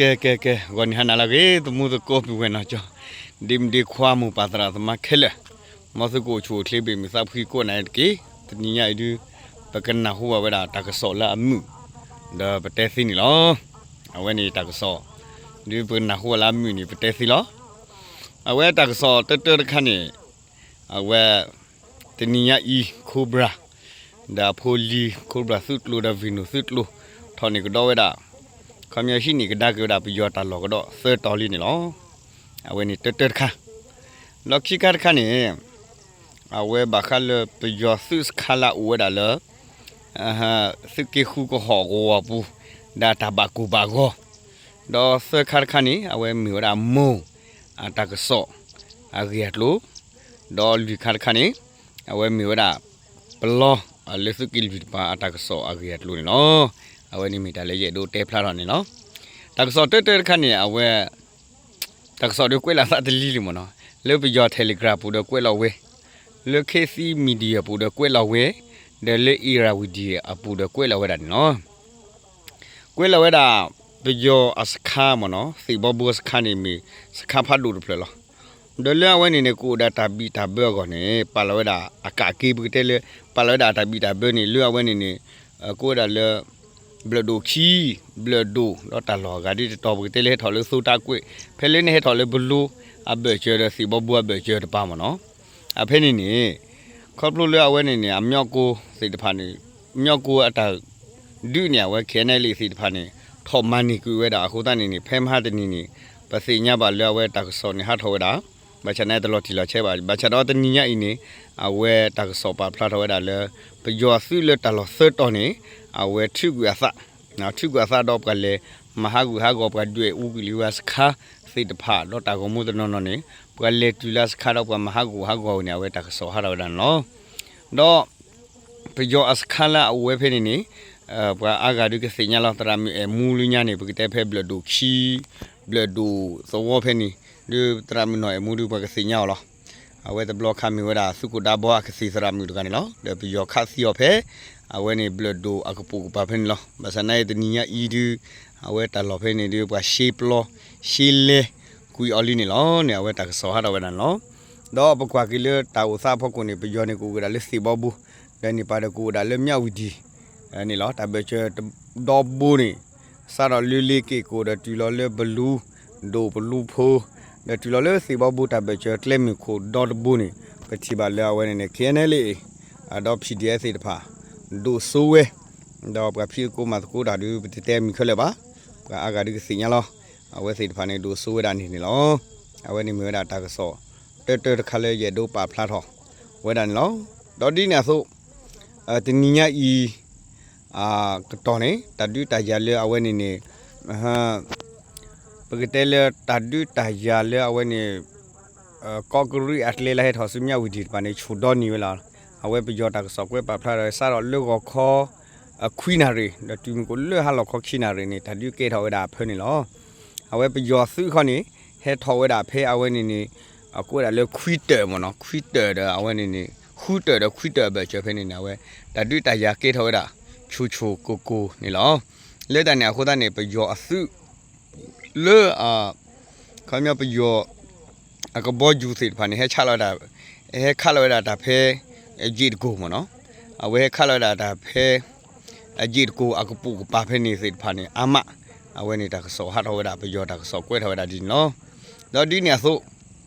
ကဲ ကဲ ကဲ ဂီၤနံၤဟါနၤလၢအဂ့ၤ သမူသကိးပုၢ်ဝဲၢ်နီၢ်ကၠီ, ဒ့မုၣ်ဒ့ခွါ မိၢ်ပၢ်သရၣ်သမါခဲလၢာ်, မ်သုကအိၣ်ဆူၣ်အိၣ်ချ့ ဘ့ၣ်မုာ်သးဖှံကိးဂၤဒဲးတက့ၢ်. တနံၤညါအံၤဒုး ပကနၢ်ဟူဘၣ်ဝဲဒၣ်တၢ်ကစီၣ်လၢအမုာ် ဒီးပတဲသ့န့ၣ်လီၤ. အဝဲန့ၣ်တၢ်ကစီၣ် ဒုးပကနၢ်ဟူဘၣ်လၢအမုာ်န့ၣ် ပတဲသ့လီၤ. အဝဲတၢ်ကစီၣ်တၢတၢတခါန့ၣ် အဝဲ တနံၤညါအံၤ Cobra ဒီးအဖိလံၤ Cobra သုးကျိၤဒီး Venom သုးကျိၤ ထီၣ်န့ၢ်ကဒီးဝဲဒၣ် ခီပညီဟံးန့ၢ်ကဒါက့ၤဝဲဒၣ်ပယီၤတၢ်လီၢ်ကဒီးသၢတီၤလံန့ၣ်လီၤ. အဝဲန့ၣ်တၢတၢတခါ, ဒီးခံခါတခါန့ၣ် အဝဲဘၣ်ဃးလၢပယီၤသုးစခါလၢအအိၣ်ဝဲဒၣ်လၢ သုးက့ဃုကဟီၣ်ကဝီၤပူၤ ဒီးတၢ်ဘၣ်ကိၢ်ဘၣ်ဂီၤ, ဒီးသၢခါတခါန့ၣ် အဝဲမ့ၢ်ဝဲဒၣ်မိၢ် အတၢ်ကစီၣ်အဂ့ၢ်အကျိၤ, ဒီးလွံၢ်ခါတခါန့ၣ် အဝဲမ့ၢ်ဝဲဒၣ် ပလီ လၢသုးက့လွံၢ်တပၤအတၢ်ကစီၣ်အဂ့ၢ်အကျိၤန့ၣ်လီၤ. အဝဲန့ၣ်မ့ၢ်တၢ်လၢယအဲၣ်ဒိးတဲဖျါထီၣ်န့ၣ်လီၤ. တၢ်ကစီၣ်တၢတၢတခါန့ၣ် အဝဲ တၢ်ကစီၣ်ဒီးကွဲးလီၤသးတလံၤလံမ့ၢ်နီၤ, လၢပယီၤ Telegram ပူၤဒီးကွဲးလီၤဝဲ, လၢ ခေတ်သစ် Media ပူၤဒီးကွဲးလီၤဝဲ, ဒီးလၢ Irrawaddy အပူၤဒီးကွဲးလီၤဝဲဒၣ်န့ၣ်လီၤ. ကွဲးလီၤဝဲဒၣ် ပယီၤအစခါမ့ၢ်နီၤ, သ့ၣ်ဘီဘိအစခါန့ၣ်မ့ၢ်စခါဖးဒိၣ်တဖျၢၣ်လီၤ. ဒီးလၢအဝဲန့ၣ်န့ၣ် ကအိၣ်ဒီးတၢ်ဘံၣ်တၢ်ဘၢအဂီၢ်န့ၣ် ပာ်လီၤဝဲဒၣ်အကးက့ၤ ပကတဲလၢ ပာ်လီၤဝဲဒၣ်အတၢ်ဘံၣ်တၢ်ဘၢန့ၣ် လၢအဝဲန့ၣ်န့ၣ် ကအိၣ်ဝဲဒၣ်လၢ ဘျၢၣ်ဒိၣ်ခံ ဘျၢၣ်ဒိၣ် ဒီးတၢ်လီၢ်အဂၤဒ်တတီၤ ပကတဲလၢဟဲထီၣ်လၢသိတးကွဲး ဖဲလၢန့ၣ်ဟဲထီၣ်လၢဘလူအဘၢၣ်စၢၤဒီးသ့ၣ်ဘီဘိအဘၢၣ်စၢၤတပၤမ့ၢ်နီၤ. အဖဲန့ၣ်န့ၣ် ခီဖျိလၢအဝဲန့ၣ်န့ၣ် အမျီၢ်ကိသ့ၣ်တဖၣ်န့ၣ် မျီၢ်ကိအတၢ်ဒုးန့ၣ် အဝဲ KNLA သ့ၣ်တဖၣ်န့ၣ် ထီၣ်မၤန့ၢ်ကွံာ်ဝဲဒၣ်အဃိသတးန့ၣ်န့ၣ် ဖဲမဟါတနံၤန့ၣ် ပသ့ၣ်ညါဘၣ်လၢအဝဲတၢ်ကစီၣ်န့ၣ်ဟးထီၣ်ဝဲဒၣ် ဘၣ်ဆၣ်န့ၣ်တလီၤတံၢ်လီၤဆဲးဘၣ် ဘၣ်ဆၣ်ဒီးတနံၤညါအံၤန့ၣ် အဝဲတၢ်ကစီၣ်ပာ်ဖျါထီၣ်ဝဲဒၣ်လၢ ပယီၤသုးလၢတၢ်လီၢ်သၢတီၤန့ၣ် အဝဲထုးကွံာ်အသး ထုးကွံာ်အသးဒီးပှၤလဲၤမၤဟးဂူာ်ဟးဂီၤပှၤဒွဲၣ်အူကွံာ်လံဝဲစခါသ့ၣ်တဖၣ် ဒီးတၢ်ဂီၤမူတနီၤနီၤန့ၣ် ပှၤလဲၤတုၤလၢအစခါဒီးပှၤမၤဟးဂူာ်ဟးဂီၤဝဲန့ၣ် အဝဲတၢ်ကစီၣ်ဟးထီၣ်ဝဲဒၣ်န့ၣ်လီၤ. ဒီး ပယီၤအစခါလၢအအိၣ်ဝဲဖဲန့ၣ်န့ၣ် ပှၤအါဂၤဒုးကသ့ၣ်ညါလီၤ သရၣ်မုၣ်အဲၣ်မူလၢညါန့ၣ် ပကတဲဖဲဘျၢၣ်ဒိၣ်ခံ ဘျၢၣ်ဒိၣ်သဝီဖဲန့ၣ် ဒုးသရၣ်မုၣ်နီၢ်အဲၣ်မူဒုးပှၤကသ့ၣ်ညါအီၤလီၤ. အဝဲတဘျီခါမ့ၢ်ဝဲဒၣ်သုးခိၣ်ဒါဘီအကသ့ၣ်သရၣ်မုၣ်တဂၤန့ၣ်လီၤ. ဒီးပယီၤခးသံအီၤဖဲ အဝဲန့ၣ်ဘျၢၣ်ဒိၣ်အကပိာ်ကပၤဖဲန့ၣ်လီၤ. ဘၣ်ဆၣ်နာ်အံၤတနံၤညါအံၤဒုး အဝဲတၢ်လီၢ်ဖဲန့ၣ်ဒုး ပှၤရှဲပျီ ရှဲလဲ ကွံာ်အီၤလံန့ၣ်လီၤန့ၣ် အဝဲတၢ်ကစီၣ်ဟးထီၣ်ဝဲဒၣ်န့ၣ်လီၤ. ဒီးပကွၢ်က့ၤလၢတၢ်အိၣ်သးအဖီခိၣ်န့ၣ် ပယီၤန့ၣ်ကအိၣ်ဝဲဒၣ်လၢသ့ၣ်ဘီဘိ ဒီးန့ၣ်ပာ်ဒီးကအိၣ်ဝဲဒၣ်လၢမၠၣ်ဝံၤဒံၣ်န့ၣ်လီၤ. တၢ်ဘၢၣ်စၢၤဒီဘိန့ၣ် စးထီၣ်လၢလ့က့ၣ်ကိၣ်ဒီးတုၤလီၤလၢဘလူ ဒိၣ်ပလူဖိ ဒီးတုၤလီၤလၢသ့ၣ်ဘီဘိတၢ်ဘၢၣ်စၢၤကျဲမုၢ်ခိၣ်ဒီတဘိန့ၣ် ပထံၣ်ဘၣ်လၢအဝဲန့ၣ်န့ၣ် KNLA ဒီး PDF သ့ၣ်တဖၣ် ဒိၣ်စိဝဲ ဒီးပှၤဖံးသကိးမၤသကိးတၢ်ဒုး ပတတဲမံၤခဲလၢာ်ဘၣ်. ပှၤအါဂၤဒုးကသ့ၣ်ညါလီၤ. အဝဲသ့ၣ်တဖၣ်န့ၣ် ဒိၣ်စိဝဲဒၣ်န့ၣ်န့ၣ်လီၤ. အဝဲန့ၣ်မ့ၢ်ဝဲဒၣ်တၢ်ကစီၣ် တၢတၢတခါလၢယအဲၣ်ဒိးပာ်ဖျါထီၣ်ဝဲဒၣ်န့ၣ်လီၤ. ဒီးဒ်န့ၣ်အသိး တနံၤညါအံၤ ကတီၢ်န့ၣ် တၢ်ဒုးတၢ်ယၤလၢအဝဲန့ၣ်န့ၣ် ပကတဲလၢတၢ်ဒုးတၢ်ယၤလၢအဝဲန့ၣ် ကီးကရံၣ်အကျဲလၢဟဲထီၣ်ဆူမၠၣ်ဝံၤဒံၣ်တဖၣ်န့ၣ် ဆူၣ်ဒီနံၤဝဲလီၤ. အဝဲပယီၤတၢ်ကစီၣ်ကွဲးပာ်ဖျါဒီး စးထီၣ်လၢဂီၤခီ ခွံနၣ်ရံၣ် ဒီးတုၤမုၢ်ကိၣ်လၢဟါလီၤခီခံနၣ်ရံၣ်န့ၣ် တၢ်ဒုးကဲထီၣ်ဝဲဒၣ်အဖၢန့ၣ်လီၤ. အဝဲပယီၤသုးခီန့ၣ် ဟဲထီၣ်ဝဲဒၣ်ဖဲအဝဲန့ၣ်န့ၣ် အကိးဝဲဒၣ်လၢခွံတၢၢ်မ့ၢ်နီၤ ခွံတၢၢ်ဒီးအဝဲန့ၣ်န့ၣ် ဃုတၢၢ်ဒီးခွံတၢၢ်အဘၢၣ်စၢၤဖဲန့ၣ်န့ၣ် အဝဲ တၢ်ဒုးတၢ်ယၤကဲထီၣ်ဝဲဒၣ် ဆူၣ်ဆူၣ်ကိၢ်ကိၢ်န့ၣ်လီၤ. လၢတၢ်န့ၣ်အဃိသတးန့ၣ် ပယီၤအသုး လၢ ခီပညီပယီၤ အကဘီယူၤသ့ၣ်တဖၣ်န့ၣ် ဟဲဆးလီၤဝဲဒၣ် ဟဲခးလီၤဝဲဒၣ်တၢ်ဖဲ အယ့ၣ်တကိၢ်မ့ၢ်နီၤ အဝဲဟဲခးလီၤဝဲဒၣ်တၢ်ဖဲ အယ့ၣ်တကိၢ်အကပိာ်ကပၤဖဲန့ၣ်သ့ၣ်တဖၣ်န့ၣ် အါမး အဝဲန့ၣ်တၢ်ကစီၣ်ဟးထီၣ်ဝဲဒၣ် ပယီၤတၢ်ကစီၣ်ကွဲးထီၣ်ဝဲဒၣ်ဒ်န့ၣ်လီၤ. ဒီးဒ်န့ၣ်အသိး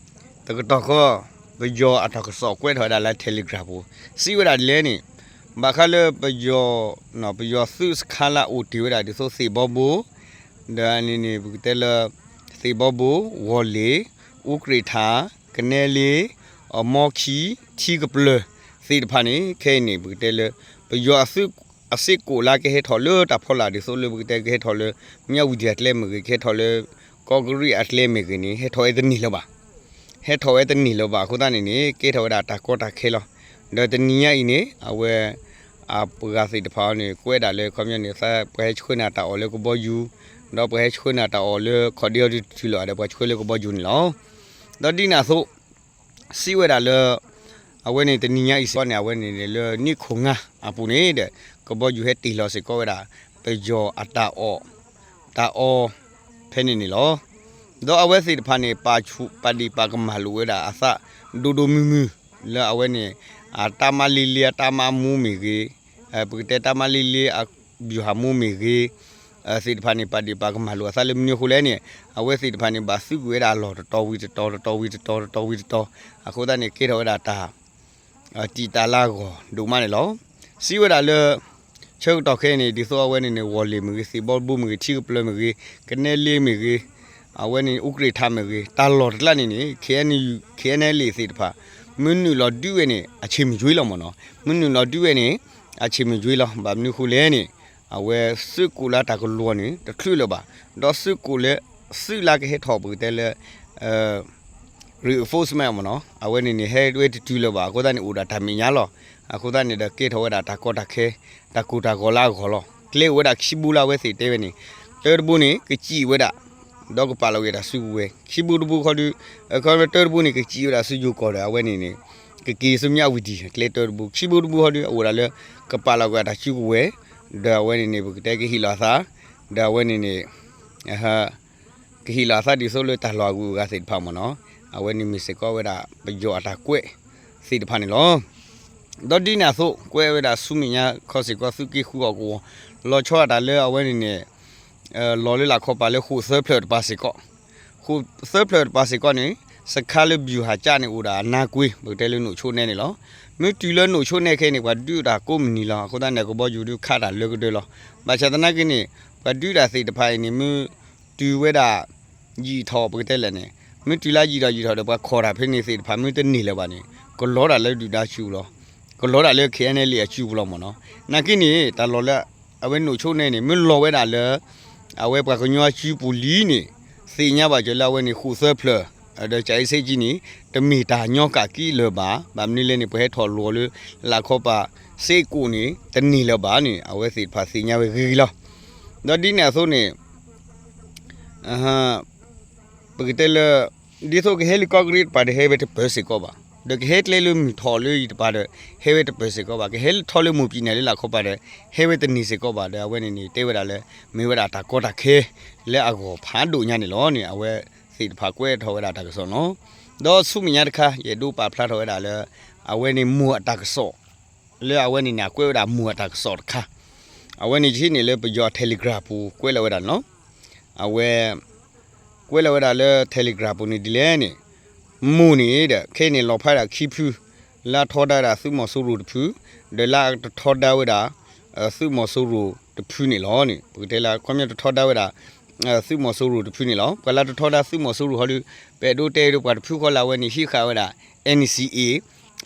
တကတီၢ်ဃီ ပယီၤအတၢ်ကစီၣ်ကွဲးထီၣ်ဝဲဒၣ်လၢ Telegram ပူၤ စံးဝဲဒၣ်ဒ်လဲၣ်န့ၣ် ဘၣ်ဃးလၢပယီၤ ပယီၤသုးစခါလၢအအိၣ်တ့ၢ်ဝဲဒၣ်ဒ်သိးသ့ၣ်ဘီဘိ ဒီးန့ၣ်န့ၣ် ပကတဲလၢ သ့ၣ်ဘီဘိ ဝီၤလ့ၣ် အူကြ့ၣ်ထၣ် ကနဲလ့ အမီခံ ထံကပျၢၤသ့ၣ်တဖၣ်န့ၣ် ခဲအံၤန့ၣ် ပကတဲလၢ ပယီၤအသုးအစ့ၢ်ကီးလၢကဟဲထီၣ်လၢတၢ်ဖီလာ်ဒ်သိးလၢပကတဲကဟဲထီၣ်လၢ မၠၣ်ဝံၤဒံၣ်အကျဲမ့ၢ်ဂ့ၤ ကဟဲထီၣ်လၢ ကီးကရံၣ်အကျဲမ့ၢ်ဂ့ၤန့ၣ် ဟဲထီၣ်ဝဲတန့ၢ်လၢၤဘၣ် ဟဲထီၣ်ဝဲတန့ၢ်လၢၤဘၣ်အဃိသတးန့ၣ်န့ၣ် ကဲထီၣ်ဝဲဒၣ်တၢ်ကီတၢ်ခဲလီၤ. ဒီးတနံၤညါအံၤန့ၣ် အဝဲ အပှၤသ့ၣ်တဖၣ်အံၤန့ၣ် ကွဲးဒၣ်လၢခီပညီန့ၣ် ပှၤဟဲဆှၢနၤတၢ်အီၣ်လၢကဘီယူၤ ဒီးပှၤဟဲဆှၢနၤတၢ်အီၣ်လၢခီၣ်ဒ့အီၤဒုးတတုၤလီၤဒီးပှၤဆှၢလၢကဘီယူၤန့ၣ်လီၤ. ဒီးဒ်န့ၣ်အသိး စံးဝဲဒၣ်လၢ အဝဲန့ၣ်တနံၤညါအံၤစ့ၢ်ကီးန့ၣ် အဝဲန့ၣ်လၢနံၣ်ခိၣ်ငါအပူၤန့ၣ်ဒီး ကဘီယူၤဟဲတ့ၢ်လီၤစ့ၢ်ကီးဝဲဒၣ် ပယီၤအတၢ်အီၣ် တၢ်အီၣ် ဖဲန့ၣ်န့ၣ်လီၤ. ဒီးအဝဲသ့ၣ်တဖၣ်န့ၣ် ပာ်ဒ့ၣ်ပာ်ကမၣ်လိာ်ဝဲဒၣ်အသး ဒိၣ်ဒိၣ်မုၢ်မုၢ် လၢအဝဲန့ၣ် အတၢ်မၤလ့လ့အတၢ်မၤမူမ့ၢ်ဂ့ၤ, ပကတဲတၢ်မၤလ့လ့အဗျူဟာမှူးမ့ၢ်ဂ့ၤ, သ့ၣ်တဖၣ်န့ၣ် ပာ်ဒ့ၣ်ပာ်ကမၣ်လိာ်အသးလၢမနုၤအဃိလဲၣ်န့ၣ် အဝဲသ့ၣ်တဖၣ်န့ၣ် ဘၣ်သုးကွံာ်ဝဲဒၣ်အလီၢ်တတီၤဝံၤတတီၤ တတီၤဝံၤတတီၤ တတီၤဝံၤတတီၤ, အဃိသတးန့ၣ် ကဲထီၣ်ဝဲဒၣ်တၢ် တံာ်တာ်လၢအဂီၢ်ဒိၣ်မးန့ၣ်လီၤ. စံးဝဲဒၣ်လၢ ဆၢကတီၢ်ခဲအံၤန့ၣ် ဒ်သိးအဝဲန့ၣ်န့ၣ် ဝီၤလ့ၣ်မ့ၢ်ဂ့ၤ, သ့ၣ်ဘီတဘိမ့ၢ်ဂ့ၤ, ထံကပျၢၤမ့ၢ်ဂ့ၤ, ကနဲလ့မ့ၢ်ဂ့ၤ, အဝဲန့ၣ် အူကရ့ၣ်ထးမ့ၢ်ဂ့ၤ, တၢ်လီၢ်တကျါန့ၣ်န့ၣ် ခ့ၣ်အဲၣ်ယူၣ် ခ့ၣ်အဲၣ်အဲလ့ၣ်သ့ၣ်တဖၣ် မ့ၢ်နုာ်လီၤဒုးဝဲန့ၣ် အဆ့ၣ်မုၢ်ကွံာ်လီၤမ့ၢ်နီၤ. မ့ၢ်နုာ်လီၤဒုးဝဲန့ၣ် အဆ့ၣ်မုၢ်ကွံာ်လီၤ. ဘၣ်မနုၤဃိလဲၣ်န့ၣ် အဝဲသုးကိးလၢတၢ်ကလီၤန့ၣ် တချုးလၢၤဘၣ်. ဒီးသုးကိးလၢ သုးလၢကဟဲထီၣ်ပကတဲလၢ reinforcement မ့ၢ်နီၤ, အဝဲန့ၣ်န့ၣ် ဟဲဝဲတတုၤလၢၤဘၣ်. အဃိသတးန့ၣ် အိၣ်ဒၣ်တၢ်မဲာ်ညါလီၤ. အဃိသတးန့ၣ်ဒီး ကဲထီၣ်ဝဲဒၣ်တၢ်ကီတၢ်ခဲ တၢ်ကိၢ်တၢ်ဂီၤလၢအဂီၢ်လီၤ. ကျဲအိၣ်ဝဲဒၣ်ခံဘိလၢအဝဲသ့ၣ်တဲဝဲန့ၣ် တၢတဘိန့ၣ် ကစံၣ်ဝဲဒၣ် ဒီးကပာ်လီၤက့ၤတၢ်စုကဝဲၤ. ခံဘိတဘိဃီဒီး အခီတၢတဘိန့ၣ် ကစံၣ်ဝဲဒၣ်ဆူယိၤကီၢ်ဒီး အဝဲန့ၣ်န့ၣ် ကက့ၤဆူမၠၣ်ဝတံၤ ကျဲတၢတဘိ. ခံဘိတဘိဃီဒီး အအိၣ်ဒၣ်လၢ ကပာ်လီၤက့ၤတၢ်စုကဝဲၤ ဒီးအဝဲန့ၣ်န့ၣ် ပကတဲကဟ့ၣ်လီၤအသး ဒီးအဝဲန့ၣ်န့ၣ် ကဟ့ၣ်လီၤအသးဒ်သိးလၢတၢ်လီၢ်အဂုၤအဂၤသ့ၣ်တဖၣ်မ့ၢ်နီၤ. အဝဲန့ၣ်မ့ၢ်စ့ၢ်ကီးဝဲဒၣ် ပယီၤအတၢ်ကွဲးသ့ၣ်တဖၣ်န့ၣ်လီၤ. ဒီးဒ်န့ၣ်အသိး ကွဲးဝဲဒၣ်ဆူမဲာ်ညါခီစ့ၢ်ကီး သုးက့ဃုအီၣ်ကဝီၤ လီၤဆီဒၣ်တၢ်လၢအဝဲန့ၣ်န့ၣ် လီၤလၢလာ်ခီပၤလၢဃိာ်သၢဖျၢၣ်တပၤစ့ၢ်ကီး ဃိာ်သၢဖျၢၣ်တပၤစ့ၢ်ကီးန့ၣ် စခါလၢ ဗျူဟာကျ န့ၣ် အိၣ်ဒၣ်အနါကွ့ ပကတဲလၢနိၣ်ဆိနဲန့ၣ်လီၤ. မ့ၢ်တုၤလၢနိၣ်ဆိနဲခဲအံၤန့ၣ် ပှၤဒုးတၢ်ကိးမုၢ်နံၤလီၤ. အဃိသတးန့ၣ် ကဘီယူၤဒုးခးတၢ်လၢကဒၢလီၤ. ဘၣ်ဆၣ်သနာ်က့န့ၣ် ပှၤဒုးတၢ်သ့ၣ်တဖၣ်အံၤန့ၣ် မ့ၢ်တုၤဝဲဒၣ် ယံာ်ထီၣ်ပကတဲလဲၣ်န့ၣ် မ့ၢ်တုၤလၢယံာ်ထီၣ်ယံာ်ထီၣ်ဒီး ပှၤခိးတၢ်ဖဲန့ၣ်သ့ၣ်တဖၣ် မ့ၢ်တန့ၢ်လၢၤဘၣ်န့ၣ် ကလီၤဒၣ်လၢဒုၣ်ဒါစုပူၤလီၤ. ကလီၤဒၣ်လၢ ခ့ၣ်အဲၣ်အဲလ့ၣ် အစုပူၤလီၤမ့ၢ်နီၤ. နာ်က့န့ၣ် တၢ်လီၢ်လၢ အဝဲနိၣ်ဆိနဲန့ၣ် မ့ၢ်လီၤဝဲဒၣ်လၢ အဝဲပှၤကညီအစုပူၤလံန့ၣ် သ့ၣ်ညါဘၣ်စၢၤလၢအဝဲန့ၣ် ဃိာ်သၢဖျၢၣ် ဒီးကၠၤအ့စ့ကၠံန့ၣ် တမ့ၢ်တၢ်ညီကၣ်က့လၢၤဘၣ်. ဘၣ်မနုၤလဲၣ်န့ၣ် ပှၤဟဲထီၣ်လီၤလၢ လၢ်ခီပၤ စ့ၢ်ကီးန့ၣ် တန့ၢ်လၢၤဘၣ်န့ၣ် အဝဲသ့ၣ်တဖၣ်သ့ၣ်ညါဝဲဂ့ၤဂ့ၤလီၤ. ဒီးဒ်န့ၣ်အသိးန့ၣ် ပကတဲလၢ ဒ်သိးကဟဲလၢကီၢ်ကရ့ၣ်တပၤဒီး ဟဲဝဲတပၢၢ်စ့ၢ်ကီးဘၣ်. ဒီးကဟဲကျဲလၢမုၢ်ထီၣ်လၢယံၤတပၤဒီး ဟဲဝဲတပၢၢ်စ့ၢ်ကီးဘၣ်. ကဟဲထီၣ်လၢမိၢ်ပံၤနဲၣ်လၢလၢ်ခီပၤဒီး ဟဲဝဲတန့ၢ်စ့ၢ်ကီးဘၣ်. ဒီးအဝဲန့ၣ်န့ၣ် တဲဝဲဒၣ်လၢ မ့ၢ်ဝဲဒၣ်တၢ်ကီတၢ်ခဲ လၢအဂီၢ်ဖးဒိၣ်ညါန့ၣ်လီၤန့ၣ် အဝဲသ့ၣ်တဖၣ်ကွဲးထီၣ်ဝဲဒၣ်တၢ်ကစီၣ်လီၤ. ဒီးဆူမဲာ်ညါတခါ ယအဲၣ်ဒိးပာ်ဖျါထီၣ်ဝဲဒၣ်လၢ အဝဲန့ၣ်မိၢ်အတၢ်ကစီၣ် လၢအဝဲန့ၣ်န့ၣ် အကွဲးဝဲဒၣ်မိၢ်အတၢ်ကစီၣ်တခါ, အဝဲန့ၣ်ယဟံးန့ၢ်လၢပယီၤ Telegram ပူၤ ကွဲးလီၤဝဲဒၣ်န့ၣ်လီၤ. အဝဲ ကွဲးလီၤဝဲဒၣ်လၢ Telegram ပူၤန့ၣ်ဒ်လဲၣ်န့ၣ်, မိၢ်န့ၣ်ဒီး ခဲအံၤန့ၣ် လီၤဖးဒၣ်ခံဖု, လၢအထီဒါဝဲဒၣ်သုးမီၤစိရိၤတဖု, ဒီးလၢအတထီဒါဝဲဒၣ် သုးမီၤစိရိၤတဖုန့ၣ်လီၤန့ၣ်, ပကတဲလၢ ခီပညီတထီဒါဝဲဒၣ် သုးမီၤစိရိၤတဖုန့ၣ်လီၤ. ပှၤလၢတထီဒါသုးမီၤစိရိၤဟီဒီး ပအဲၣ်ဒိးတဲဒိးပှၤတဖုဃီလၢအဝဲန့ၣ် ဟံးဃာ်ဝဲဒၣ် NCA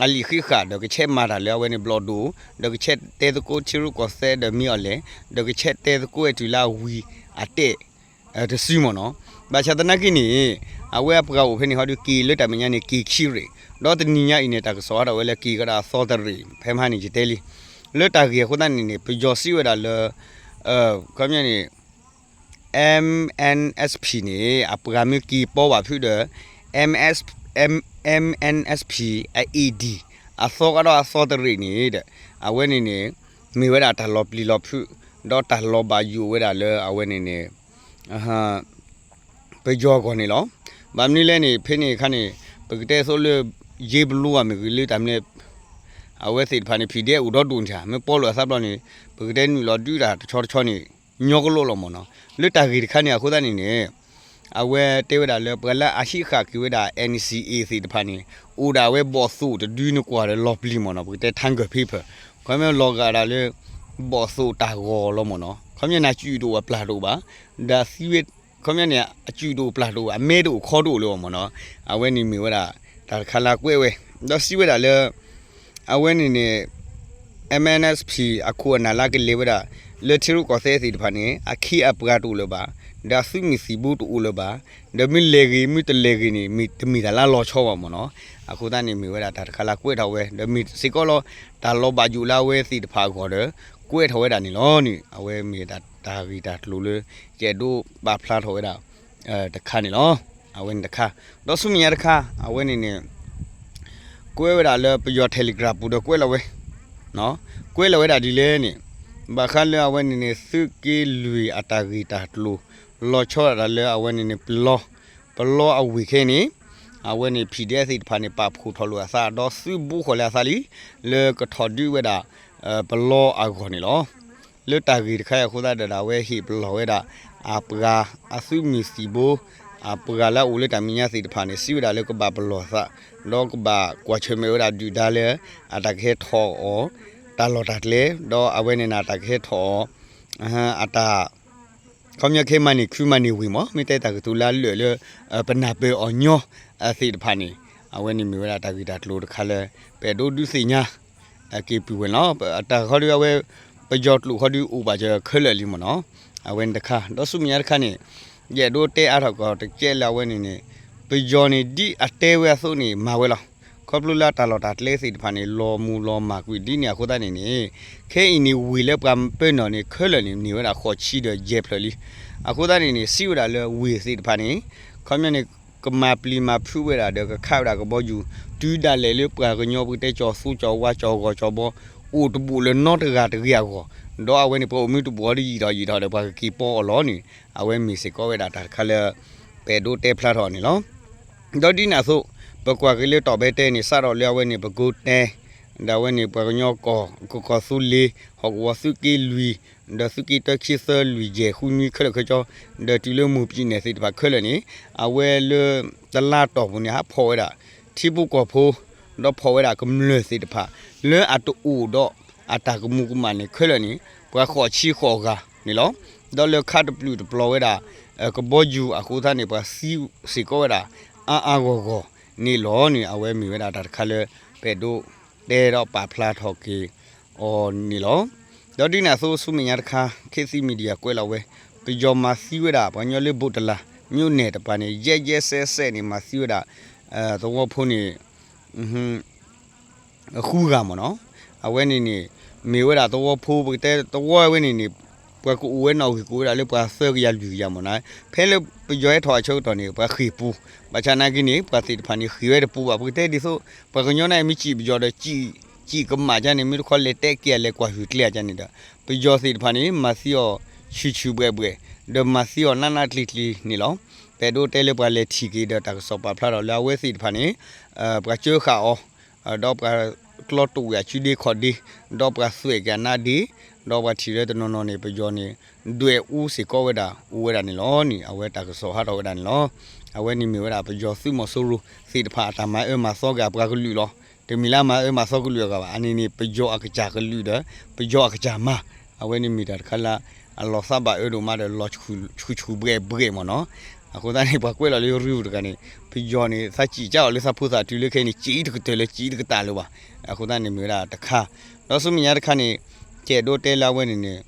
အလံာ်ဃံးဃာ် ဒီးကဆဲးမၤတၢ်လၢအဝဲန့ၣ်ဘျီၣ်ဒိၣ်, ဒီးကဆဲးတဲသကိးထံရူၢ်ကီၢ်သဲးဒီးမ့ၢ်အီၤလဲၣ်, ဒီးကဆဲးတဲသကိးဝဲတုၤလၢအဝံၤအတဲာ် တစုမ့ၢ်နီၤ. ဘၣ်ဆၣ်သနာ်က့န့ၣ် အဝဲအပှၤအိၣ်ဖဲန့ၣ်ဟီဒီး က့ၤလၢတၢ်မဲာ်ညါန့ၣ် က့ၤခံရ့ၣ်, ဒီးတနံၤညါအံၤန့ၣ် တၢ်ကစီၣ်အါထီၣ်ဝဲလၢက့ၤကဒီးအသီတရ့ၣ်, ဖဲမဟါန့ၣ်ယတဲလံ လၢတၢ်ဂ့ၢ်အဃိသတးန့ၣ်န့ၣ် ပယီၤစံးဝဲဒၣ်လၢ ခီပညီန့ၣ် MNSP န့ၣ် အပှၤမ့ၢ်က့ၤပိာ်ဘၣ်ဖုဒီး MS MNSP အ AD အသီကဒီးအသီတရ့ၣ်န့ၣ်ဒီး အဝဲန့ၣ်န့ၣ် မ့ၢ်ဝဲဒၣ်တၢ်လီၤပျံၤလီၤဖုး ဒီးတၢ်လီၤဘၣ်ယိၣ်ဝဲဒၣ်လၢအဝဲန့ၣ်န့ၣ် ပယီၤအဂီၢ်န့ၣ်လီၤ. ဘၣ်မနုၤလဲၣ်န့ၣ် ဖဲန့ၣ်အခါန့ၣ် ပကတဲသိးလၢ ယ့ပလူဝါမ့ၢ်ဂ့ၤ လၢတၢ်မနုၤလဲၣ် အဝဲသ့ၣ်တဖၣ်န့ၣ် PDF အိၣ်ဒီဒူၣ်န့ၣ် မ့ၢ်ပိာ်လိာ်အသးဘျီန့ၣ် ပကတဲနုာ်လီၤဒုးတၢ်တဆီတဆီန့ၣ် ညီကလိာ်လီၤမ့ၢ်နီၤ. လၢတၢ်ဂ့ၢ်တခါန့ၣ်အဃိသတးန့ၣ်န့ၣ် အဝဲတဲဝဲဒၣ်လၢ ပှၤလၢအဟံးဃာ်က့ၤဝဲဒၣ် NCA သ့ၣ်တဖၣ်န့ၣ် အိၣ်ဒၣ်ဝဲဘီၣ်သိၣ်တဒုန့ၣ်ကွၢ်ဒီးလီၤပျံၤမ့ၢ်နီၤ, ပကတဲ ထၢကၢၢ်ဖ့ဖၢၣ် ခီမ့ၢ်လီၤဂာ်ဒၣ်လၢ ဘီၣ်သိၣ်တၢ်ဂီၤလီၤမ့ၢ်နီၤ. ခီမ့ၢ်န့ၣ် အစုၣ်တအိၣ်အပျၢ်တအိၣ်ဘၣ်, ဒီးသံဝဲ ခီမ့ၢ်န့ၣ် အစုၣ်တအိၣ်ပျၢ်တအိၣ် အမဲတအိၣ်ခီတအိၣ်လၢၤဘၣ်မ့ၢ်နီၤ. အဝဲန့ၣ်မ့ၢ်ဝဲဒၣ် တၢ်တခါလၢအကွဲးဝဲ ဒီးစံးဝဲဒၣ်လၢ အဝဲန့ၣ်န့ၣ် MNSP အခိၣ်အနၢ်လၢကလဲၤဝဲဒၣ် လၢထံရူၢ်ကီၢ်သဲးသ့ၣ်တဖၣ်န့ၣ် အခ့အပှၤတအိၣ်လၢၤဘၣ်, ဒီးသုးမုၢ်သံၣ်ဘိတအိၣ်လၢၤဘၣ်, ဒီးမ့ၢ်လဲၤဂ့ၤ မ့ၢ်တလဲၤဂ့ၤန့ၣ် မ့ၢ်တမ့ၢ်တၢ်လၢလီၤဆီဘၣ်မ့ၢ်နီၤ. အဃိသတးန့ၣ် မ့ၢ်ဝဲဒၣ်တၢ်တခါလၢကွဲးထီၣ်ဝဲ ဒီးမ့ၢ်စ့ၢ်ကီးလီၤ တၢ်လီၤဘၣ်ယိၣ်လၢအဝဲသ့ၣ်တဖၣ်အဂီၢ်ဒီး ကွဲးထီၣ်ဝဲဒၣ်န့ၣ်လီၤန့ၣ် အဝဲမ့ၢ်တၢ်ဂ့ၢ်တၢ်ကျိၤလၢ ယအဲၣ်ဒိးပာ်ဖျါထီၣ်ဝဲဒၣ် တခါန့ၣ်လီၤ. အဝဲန့ၣ်တခါ ဒီးဆူမဲာ်ညါတခါ အဝဲန့ၣ်န့ၣ် ကွဲးဝဲဒၣ်လၢပယီၤ Telegram ပူၤဒီးကွဲးလီၤဝဲ ကွဲးလီၤဝဲဒၣ်ဒ်လဲၣ်န့ၣ် ဘၣ်ဃးလၢအဝဲန့ၣ်န့ၣ် သုးက့လွံၢ်အတၢ်ဂ့ၢ်တၢ်ကျိၤ လီၤဆီဒၣ်တၢ်လၢအဝဲန့ၣ်န့ၣ် ပလီ, ပလီအဝ့ၢ်ခဲအံၤန့ၣ် အဝဲန့ၣ် PDF သ့ၣ်တဖၣ်န့ၣ် ပာ်ဖှိၣ်ထီၣ်လိာ်အသး ဒီးသုးဘူးဃီၤလၢအသးလံ လၢကထီၣ်ဒုးဝဲဒၣ် ပလီအဂီၢ်န့ၣ်လီၤ. လၢတၢ်ဂ့ၢ်တခါအံၤအဃိသတးဒီး အဝဲဟ့ၣ်ပလီၢ်ဝဲဒၣ် အပှၤအသုးမုၢ်သံၣ်ဘိ အပှၤလၢအအိၣ်လၢတၢ်မဲာ်ညါသ့ၣ်တဖၣ်န့ၣ် စံးဝဲဒၣ်လၢကဘၣ်ပလီၢ်သး ဒီးကဘၣ်ကွၢ်ဆၢၣ်မဲာ်ဝဲဒၣ်ဒုၣ်ဒါလၢ အတၢ်ကဟဲထီၣ်အီၤ တၢ်လီၢ်တၢ်ကျဲ ဒီးအဝဲန့ၣ်န့ၣ် တၢ်ကဟဲထီၣ်အီၤ အတၢ် ခီပညီခဲမၤန့ၢ်ခုမၤန့ၢ်ဝ့ၢ်မး မ့ၢ်တဲတၢ်ကတိၤလၢအလၢာ်လၢ ပနၢ်ပၢၢ်အီၤညီသ့ၣ်တဖၣ်န့ၣ် အဝဲန့ၣ်မ့ၢ်ဝဲဒၣ်တၢ်ဂ့ၢ်တၢ်ကျိၤတခါလၢ ပအဲၣ်ဒိးဒုးသ့ၣ်ညါ က့ၤပုၢ်ဝဲၢ်န့ၣ်လီၤ. တၢ်ခီဒုးအဝဲ ပယီၤကျိာ်ခီဒုးအိၣ်ဘၣ်စၢၤခဲလၢာ်လံမ့ၢ်န့ၣ်လီၤ. အဝဲန့ၣ်တခါ ဒီးဆူမဲာ်ညါတခါန့ၣ် ယအဲၣ်ဒိးတဲအါထီၣ်ကီးတကဲလၢအဝဲန့ၣ်န့ၣ် ပယီၤန့ၣ် ဒ်အတဲဝဲအသိးန့ၣ် မၤဝဲလီၤ. ခီဖျိလၢအတၢ်လီၢ်တၢ်ကျဲသ့ၣ်တဖၣ်န့ၣ် လီၤမုၢ်လီၤမၢ်ကွံာ်ဒ်န့ၣ်အဃိသတးန့ၣ်န့ၣ် ခဲအံၤန့ၣ် ဝ့ၢ်လၢပှၤပၢနုာ်န့ၣ် ခဲလၢာ်န့ၣ် န့ၢ်ဝဲဒၣ်ဃိးဆံဒီးယဲၢ်ဖျၢၣ်လံ. အဃိသတးန့ၣ်န့ၣ် စံးဝဲဒၣ်လၢဝ့ၢ်သ့ၣ်တဖၣ်န့ၣ် ခီပညီန့ၣ် ကမၤပျံၤမၤဖုးဝဲဒၣ်ဒီးကခးဝဲဒၣ်ကဘီယူၤ တုၤဒၣ်လဲာ်လၢပှၤကညီပကတဲကၠီၤသူကၠီၤဝါကၠီၤဂီၤကၠီၤဘီ အိၣ်တဘူးလၢၤနီတဂၤတဂ့ၤအဂီၢ် ဒီးအဝဲန့ၣ် ပှၤအိၣ်မူတဘူးအီၤဒီးယံာ်ထီၣ်ယံာ်ထီၣ်ဒီးပှၤကက့ၤပီအီၤလီၤန့ၣ် အဝဲမ့ၢ်စ့ၢ်ကီးဝဲဒၣ်တၢ်တခါလၢ ပအဲၣ်ဒိးတဲဖျါထီၣ်န့ၣ်လီၤ. ဒီးဒ်န့ၣ်အသိး ပကွၢ်က့ၤလၢတီၢ်ဘဲတဲန့ၣ် စးထီၣ်လၢအဝဲန့ၣ် ပကိးတဲ ဒီးအဝဲန့ၣ် ပှၤကညီကီၢ် ကကီၢ်သူလ့ၤ ဟီၣ်ကဝီၤသုးက့လွံၢ် ဒီးသုးက့တၢခံသၢလွံၢ်ယဲၢ်ဃုနွံခဲလၢာ်ခဲဆ့ ဒီးတုၤလၢမိၢ်ပံၤနဲၣ်သ့ၣ်တဖၣ်ခဲလၢာ်န့ၣ် အဝဲလၢတလါတီၢ်ပူၤန့ၣ် ဟးဖီၣ်ဝဲဒၣ် ထံဖိကီၢ်ဖိ ဒီးဖီၣ်ဝဲဒၣ်ကမျၢၢ်သ့ၣ်တဖၣ် လၢအတအိၣ်ဒီးအတၢ်ကမူၤကမၣ်န့ၣ်ခဲလၢာ်န့ၣ် ပှၤဃိးဆံဃိးဂၤန့ၣ်လီၤ. ဒီးလၢခါတပျုာ်တပျီၤဝဲဒၣ် ကဘီယူၤအဃိသတးန့ၣ် ပှၤသံစ့ၢ်ကီးဝဲဒၣ် အါအါဂီၢ်ဂီၢ်န့ၣ်လီၤန့ၣ် အဝဲမ့ၢ်ဝဲဒၣ်တၢ်တခါလၢ ပအဲၣ်ဒိးတဲဒီးပာ်ဖျါထီၣ်က့ၤအီၤန့ၣ်လီၤ. ဒီးဒ်န့ၣ်အသိးဆူမဲာ်ညါတခါ ခေတ်သစ် Media ကွဲးလီၤဝဲ ပယီၤမၤသံဝဲဒၣ် ပှၤကညီလၢဘိးတလၢ် မြို့နယ် တပၤန့ၣ် ယဲၢ်ယဲၢ်စဲးစဲးန့ၣ် မၤသံဝဲဒၣ် သဝီဖိန့ၣ် ဃုဂၤမ့ၢ်နီၤ, အဝဲန့ၣ်န့ၣ် မ့ၢ်ဝဲဒၣ်သဝီဖိ ပကတဲသဝီဝဲန့ၣ်န့ၣ် ပှၤကအိၣ်ဝဲနီၣ်ဂံၢ်ကအိၣ်ဝဲဒၣ်လၢပှၤသၢကယၤလွံၢ်ကယၤမ့ၢ်နီၤ, ဖဲလၢပယီၤဟဲထီၣ်အဆၢကတီၢ်န့ၣ် ပှၤဃ့ၢ်ပူၤ, ဘၣ်ဆၣ်သနာ်က့န့ၣ် ပှၤသ့ၣ်တဖၣ်န့ၣ် ဃ့ၢ်ဝဲတပူၤဘၣ်, ပကတဲဒ်သိး ပှၤကညီန့ၣ်မ့ၢ်စံၣ်ပယီၤဒီး စံၣ်ကမၣ်ကန့ၣ် မ့ၢ်တခီလဲၤတဲက့ၤအလဲၤကွၢ်ဟုၣ်ကျဲအကန့ၣ်ဒီး ပယီၤသ့ၣ်တဖၣ်န့ၣ် မၤသံအီၤဆူၣ်ဆူၣ်ဘှဲၣ်ဘှဲၣ်, ဒီးမၤသံအီၤနးနးကျံၤကျံၤန့ၣ်လီၤ. ပအဲၣ်ဒိးတဲလၢပှၤလဲၤထံၣ်က့ၤဒီးတၢ်ကစီၣ်ပာ်ဖျါထီၣ်လၢအဝဲသ့ၣ်တဖၣ်န့ၣ် ပှၤကၢဃာ်အီၤ ဒီးပှၤကျီတိာ်ဝဲအစုဒ့ခီၣ်ဒ့, ဒီးပှၤသွဲၣ်က့ၤအနါဒ့, ဒီးပှၤထံၣ်လၢတနီၤနီၤန့ၣ် ပယီၤန့ၣ် ဒွဲၣ်အူစ့ၢ်ကီးဝဲဒၣ် အိၣ်ဝဲဒၣ်န့ၣ်လီၤန့ၣ် အဝဲတၢ်ကစီၣ်ဟးထီၣ်ဝဲဒၣ်န့ၣ်လီၤ. အဝဲန့ၣ်မ့ၢ်ဝဲဒၣ်ပယီၤသုးမီၤစိရိၤသ့ၣ်တဖၣ်အတၢ်မၤအၢမၤသီက့ၤအပှၤကလုာ်လီၤ. တမ့ၢ်လၢအမၤအၢမၤသီကလုာ်အဂၤဘၣ်, အန့ၣ်န့ၣ် ပယီၤအကစၢ်ကလုာ်ဒီး ပယီၤအကစၢ်မၤ, အဝဲန့ၣ်မ့ၢ်တၢ်တခါလၢ အလီၤသးဘၣ်အၢဒိၣ်မးဒီးလီၤဆူၣ်ဆူၣ်ဘှဲၣ်ဘှဲၣ်မ့ၢ်နီၤ. အဃိသတးန့ၣ် ပှၤကွဲးလီၤလၢရူၢ်တဂၤန့ၣ် ပယီၤန့ၣ် သးစံၣ်ကၠၢအီၤလၢသးဖိသၣ်တုၤလၢခဲအံၤန့ၣ် စံၣ်တကတၢၢ်လၢစံၣ်တကတၢၢ်လၢၤဘၣ်. အဃိသတးန့ၣ်မ့ၢ်ဝဲဒၣ်တခါ, ဒီးဆူမဲာ်ညါတခါန့ၣ် ကအဲၣ်ဒိးတဲလၢအဝဲန့ၣ်န့ၣ်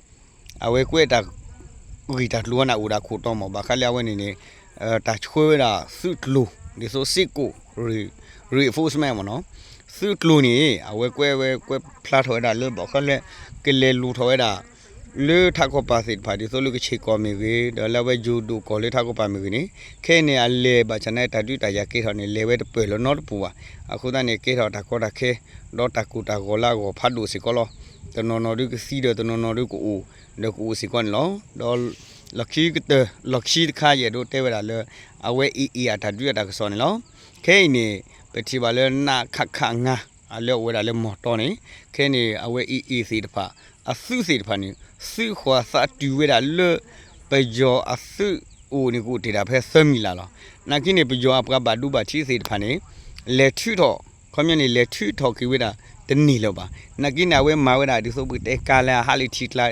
အဝဲကွဲးတၢ်ဂ့ၢ်တၢ်ကျိၤဝဲန့ၣ်အိၣ်ဒၣ်ခိၣ်တီမ့ၢ် ဘၣ်ဃးလၢအဝဲန့ၣ်န့ၣ် တၢ်ဆှၢဝဲဒၣ်သုးကျိၤ ဒ်သိးစ့ၢ်ကီး reinforcement မ့ၢ်နီၤ, သုးကျိၤန့ၣ် အဝဲကွဲးဝဲကွဲးဖျါထီၣ်ဝဲဒၣ်လၢဘၣ်ဃးလၢ ကလဲၤလူၤထီၣ်ဝဲဒၣ် လၢထးခီပၤသ့ၣ်တဖၣ် ဒ်သိးလၢကဆ့ၣ်ကီၢ်မ့ၢ်ဂ့ၤ ဒီးလၢအဝဲယိၤဒိၣ်ကီၢ်လၢထးခီပၤမ့ၢ်ဂ့ၤန့ၣ် ခဲအံၤန့ၣ် အလဲၤဘၣ်ဆၣ်န့ၣ် တၢ်ဒုးတၢ်ယၤကဲထီၣ်န့ၣ် လဲၤဝဲတပၢၢ်လၢၤနီတပူၤဘၣ်. အဃိသတးန့ၣ် ကဲထီၣ်တၢ်ကီတၢ်ခဲ ဒီးတၢ်ကိၢ်တၢ်ဂီၤလၢအဂီၢ်ဖးဒိၣ်စ့ၢ်ကီးလီၤ. တနီၤနီၤဒုးကသံဒီးတနီၤနီၤဒုးကအိၣ် ဒီးကအိၣ်စ့ၢ်ကီးန့ၣ်လီၤ. ဒီးလီၢ်ခံကတၢၢ် လီၢ်ခံတခါ ယအဲၣ်ဒိးတဲဝဲဒၣ်လၢ အဝဲ AA အတၢ်ဒုးအတၢ်ကစီၣ်န့ၣ်လီၤ. ခဲအံၤန့ၣ် ပထံၣ်ဘၣ်လၢ နခခ ငါး အလၢအအိၣ်ဝဲဒၣ်လၢမီၢ်တီန့ၣ် ခဲအံၤန့ၣ် အဝဲ AA သ့ၣ်တဖၣ် အသုးသ့ၣ်တဖၣ်န့ၣ် သုးဃီၤသးတုၤဝဲဒၣ်လၢ ပယီၤအသုးအိၣ်န့ၣ် ကအိၣ်တ့ၢ်ဒၣ်ဖဲသၢမံၤလၢ်လီၤ. နာ်က့န့ၣ် ပယီၤအပှၤဘၣ်ဒိဘၣ်ထံးသ့ၣ်တဖၣ်န့ၣ် လဲၤထုးထီၣ် ခီပညီန့ၣ် လဲၤထုးထီၣ်က့ၤဝဲဒၣ်တန့ၢ်လၢၤဘၣ်. နာ်က့န့ၣ် အဝဲမၤဝဲဒၣ်ဒ်သိးပကတဲကါလၢအဟးလၢထံကျါ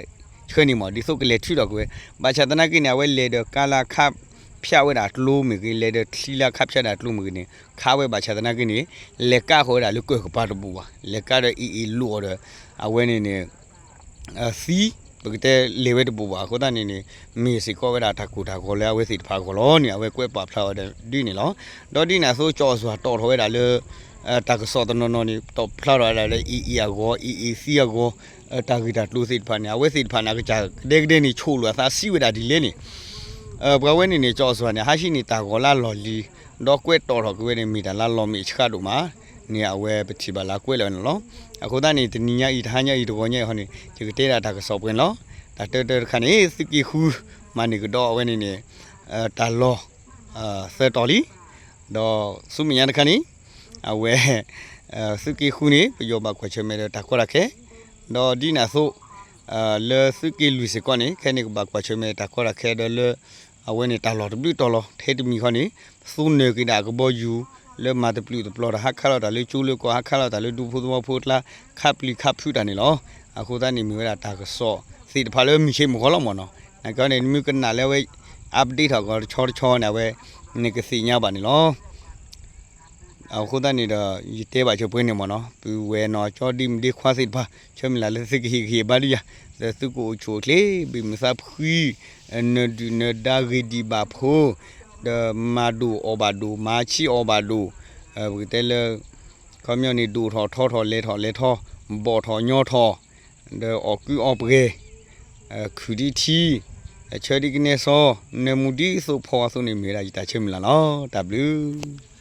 ဆှၢန့ၣ်မ့ၢ် ဒ်သိးကလဲၤထုးထီၣ်က့ၤဝဲ, ဘၣ်ဆၣ်သနာ်က့န့ၣ် အဝဲလဲၤဒီးကါလၢအခးဖၠးဝဲဒၣ်ကျိမ့ၢ်ဂ့ၤ လဲၤဒီးချံလၢအခးဖၠးဒၣ်ကျိမ့ၢ်ဂ့ၤန့ၣ် ခးဝဲဘၣ်ဆၣ်သနာ်က့န့ၣ် လဲၤကါဃီၤဝဲဒၣ်လၢကၢၢ်ကပၤတဘူးဘၣ်, လဲၤကါဒီး AA လိၣ်အီၤဒီး အဝဲန့ၣ်န့ၣ် သံ ပကတဲလဲၤဝဲတဘူးဘၣ်. အဃိသတးန့ၣ်န့ၣ် မ့ၢ်စ့ၢ်ကီးဝဲဒၣ်တၢ်ကိၢ်တၢ်ဂီၤလၢအဝဲသ့ၣ်တဖၣ်အဂီၢ်လီၤန့ၣ် အဝဲကွဲးပာ်ဖျါဝဲဒၣ်ဒ်န့ၣ်လီၤ. ဒီးဒ်န့ၣ်အသိး ကၠီၣ်အစွၢ်တီၣ်ထီၣ်ဝဲဒၣ်လၢ တၢ်ကစီၣ်တနီၤနီၤန့ၣ် တီၣ်ဖျါထီၣ်ဝဲဒၣ်လၢ AA အဂီၢ် AA သံအဂီၢ် တၢ်ဂ့ၢ်တၢ်ကျိၤသ့ၣ်တဖၣ်န့ၣ် အဝဲသ့ၣ်တဖၣ်န့ၣ် အကစၢ်ကဒဲကဒဲန့ၣ် ဆိၣ်လိာ်အသးစံးဝဲဒၣ်ဒ်လဲၣ်န့ၣ် ပှၤဝဲန့ၣ်န့ၣ် ကၠီၣ်အစွၢ်န့ၣ် ဟးဟံးန့ၢ်တၢ်ဂီၤလၢအလီၢ်လံၤ ဒီးကွဲးတီၣ်ထီၣ်က့ၤဝဲန့ၣ် မ့ၢ်တၢ်လၢအလီၤမ့ၢ်ဆှးဒိၣ်မးန့ၣ် အဝဲပထံၣ်ဘၣ်လၢကွဲးလီၤန့ၣ်လီၤ. အဃိသတးန့ၣ် တနံၤညါအံၤ တဟါညါအံၤ တဂီၤညါအံၤဟီန့ၣ် ယကတဲဒၣ်တၢ်ကစီၣ်ပှဲၤန့ၣ်လီၤ. တၢ်တၢတၢတခါန့ၣ် သုးက့ဃု မၤန့ၢ်ကဒီးအဝဲန့ၣ်န့ၣ် တၢ်လီၢ် သၢတီၤလံ. ဒီးဆူမဲာ်ညါတခါန့ၣ် အဝဲ သုးက့ဃုန့ၣ် ပယီၤဘၣ်ကွၢ်ဆၢၣ်မဲာ်ဒီးတၢ်ကီတၢ်ခဲ ဒီးဒ်န့ၣ်အသိး လၢသုးက့လွံၢ်စ့ၢ်ကီးန့ၣ် ခဲန့ၣ်ကဘၣ်ကွၢ်ဆၢၣ်မဲာ်တၢ်ကီတၢ်ခဲဒီးလၢ အဝဲန့ၣ်တၢ်လီၢ်တဘျုးတီၤလီၤ. ထဲတမံၤဃီန့ၣ် သူနၢၤက့ၤဒၣ်အကဘီယူၤ လၢမၤတပျုာ်တပျီၤတၢ် ဟးခးလီၤတၢ်လၢကၠိလၢကီၢ် ဟးခးလီၤတၢ်လၢဒူဖိသဝီဖိအကျါ ခးပျံၤခးဖုးတၢ်န့ၣ်လီၤ. အဃိသတးန့ၣ်မ့ၢ်ဝဲဒၣ်တၢ်ကစီၣ်သ့ၣ်တဖၣ်လၢမုၢ်ဆ့ၣ်မုၢ်ဂီၤလီၤမ့ၢ်နီၤ. နာ်က့န့ၣ် နမ့ၢ်ကနၣ်လၢအဝဲ update ထီၣ်ကီးတဆီတဆီန့ၣ် အဝဲ နကသ့ၣ်ညါဘၣ်န့ၣ်လီၤ. အဃိသတးန့ၣ်ဒီး ယတဲဘၣ်ဆၢပှဲၤန့ၣ်မ့ၢ်နီၤ ပုၢ်ဝဲၢ်နီၢ်ကၠီဒ်မုၢ်ဒ့ခွါသ့ၣ်တဖၣ် ဆၢမုၢ်လၢ်လၢသုကဟ့ၣ်ဂံၢ်ဟ့ၣ်ဘါဒုးယၤ ဒီးသုကအိၣ်ဆူၣ်အိၣ်ချ့ ဘၣ်မုာ်သးဖှံ နဒုၣ်နဒါဂ့ၤဒံးဘၣ်ဖိ ဒီးမၤဒိၣ်အီၣ်ဘၣ်ဒိၣ် မၤဆံးအီၣ်ဘၣ်ဒိၣ် ပကတဲလၢ ခီပညီန့ၣ် ဒိၣ်ထီၣ်ထီထီၣ်လဲၤထီၣ်လဲၤထီၣ် ဘီၣ်ထီၣ်ညီထီၣ် ဒီးအီၣ်ကုအီပှဲၤ ခုၣ်ဒံထံ ဆၢဒံကနဲစီ နၢမူဒ်သိးဖီအသိးန့ၣ် မ့ၢ်ဝဲဒၣ်ယတၢ်ဆၢမုၢ်လၢ်လီၤ. တၢ်ဘျုး